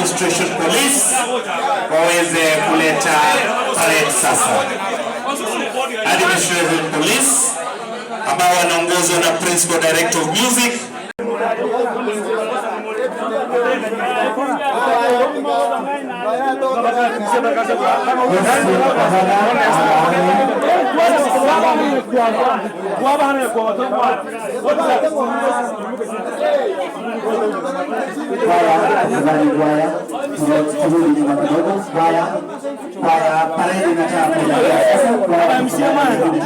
Administration Police waweze kuleta parade sasa. Administration Police ambao wanaongozwa na Principal Director of Music. Kwaya, tafadhali kwaya, turudi nyuma kidogo. Kwaya, kwaya, parade inataka kuendelea sasa. Kwaya, tafadhali turudi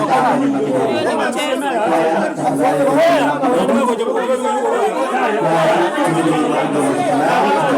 nyuma kidogo. Kwaya, tafadhali turudi nyuma kidogo. Kwaya, turudi nyuma kidogo tafadhali,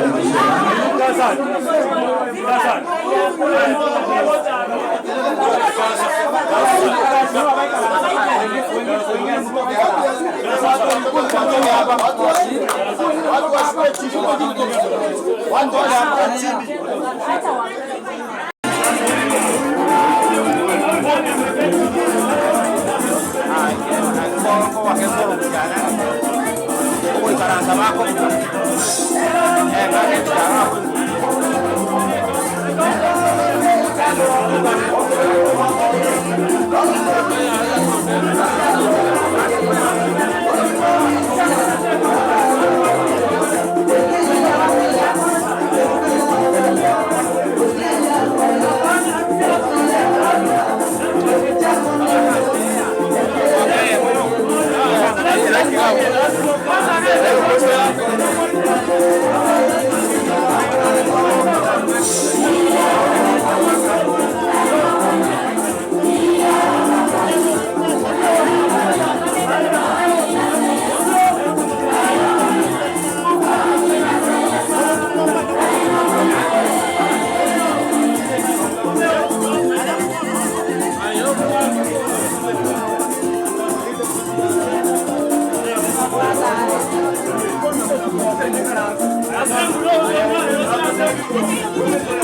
Thank you.